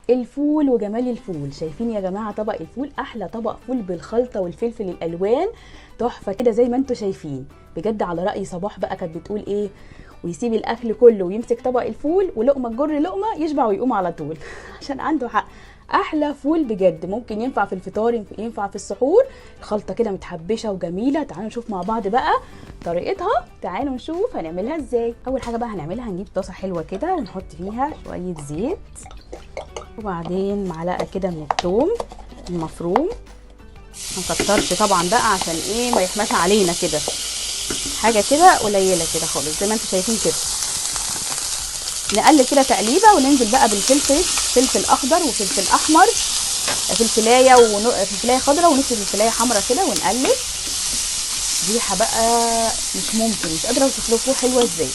الفول وجمال الفول. شايفين يا جماعة طبق الفول؟ احلى طبق فول بالخلطه والفلفل الالوان، تحفة كده زي ما انتم شايفين بجد. على راي صباح بقى كانت بتقول ايه؟ ويسيب الاكل كله ويمسك طبق الفول ولقمه تجر لقمة يشبع ويقوم على طول عشان عنده حق. احلى فول بجد، ممكن ينفع في الفطار، ينفع في السحور. الخلطة كده متحبشه وجميلة. تعالوا نشوف مع بعض بقى طريقتها، تعالوا نشوف هنعملها ازاي. اول حاجة بقى هنعملها، هنجيب طاسه حلوة كده ونحط فيها شوية زيت، وبعدين معلقه كده من الثوم المفروم. ما نكترش طبعا بقى عشان ايه ما يحماش علينا كده، حاجة كده قليله كده خالص زي ما انتم شايفين كده. نقلب كده تقليبه وننزل بقى بالفلفل، فلفل اخضر وفلفل احمر، فلفلايه وفلفلايه خضراء ونص فلفلايه حمراء كده، ونقلب. ريحه بقى مش ممكن، مش قادرة اوصف لكم حلوة ازاي.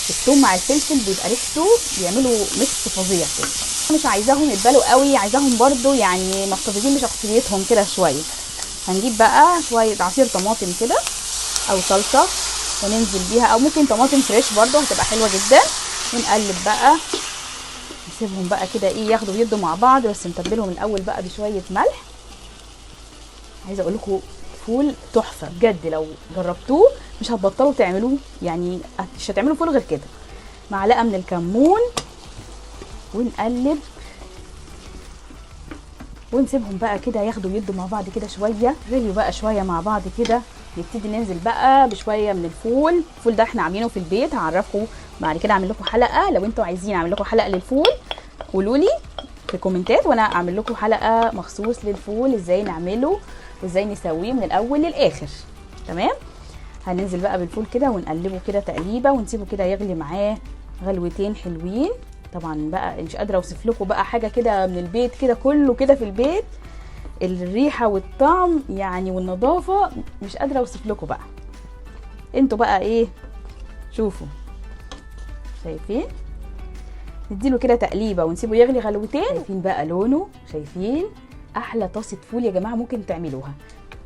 الثوم مع الفلفل بيبقى ريحته بيعملوا mix فظيع كده. مش عايزاهم يتبلوا قوي، عايزاهم برضو يعني محتفظين بشخصيتهم كده شوية. هنجيب بقى شوية عصير طماطم كده او صلصه وننزل بيها، او ممكن طماطم fresh برضو هتبقى حلوة جدا. ونقلب بقى، نسيبهم بقى كده ايه ياخدوا ويدوا مع بعض، بس نتبلهم الاول بقى بشوية ملح. عايزه اقول لكم فول تحفة بجد، لو جربتوه مش هتبطلوا تعملوه، يعني مش هتعملوا فول غير كده. معلقه من الكمون ونقلب ونسيبهم بقى كده ياخدوا ويدوا مع بعض كده شوية. غليوا بقى شوية مع بعض كده. نبتدي ننزل بقى بشوية من الفول. الفول ده احنا عاملينه في البيت، هعرفكم بعد كده، اعمل لكم حلقة لو انتوا عايزين اعمل لكم حلقة للفول قولوا لي في الكومنتات وانا اعمل لكم حلقة مخصوص للفول، ازاي نعمله وازاي نسويه من الاول للاخر. تمام، هننزل بقى بالفول كده ونقلبه كده تقليبه ونسيبه كده يغلي معاه غلوتين حلوين. طبعا بقى مش قادرة اوصف لكم بقى، حاجة كده من البيت كده، كله كده في البيت، الريحة والطعم يعني والنظافة مش قادرة اوصف لكم بقى. انتوا بقى ايه شوفوا، شايفين؟ نديله كده تقليبه ونسيبه يغلي غلوتين. شايفين بقى لونه؟ شايفين؟ احلى طاسه فول يا جماعة ممكن تعملوها.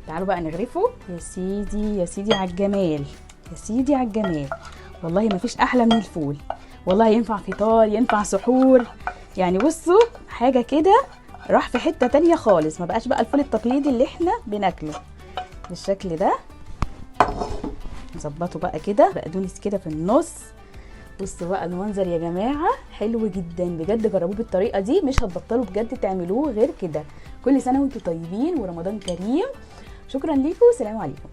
تعالوا بقى نغرفه. يا سيدي يا سيدي على الجمال، يا سيدي على الجمال، والله ما فيش احلى من الفول. والله ينفع فطار، ينفع سحور، يعني بصوا حاجة كده راح في حتة تانية خالص. ما بقاش بقى الفول التقليدي اللي احنا بناكله بالشكل ده. نظبطه بقى كده، بقدونس كده في النص. بصوا بقى المنظر يا جماعة حلو جدا بجد. جربوه بالطريقة دي مش هتبطلوا بجد تعملوه غير كده. كل سنة وانتم طيبين ورمضان كريم. شكرا ليكم والسلام عليكم.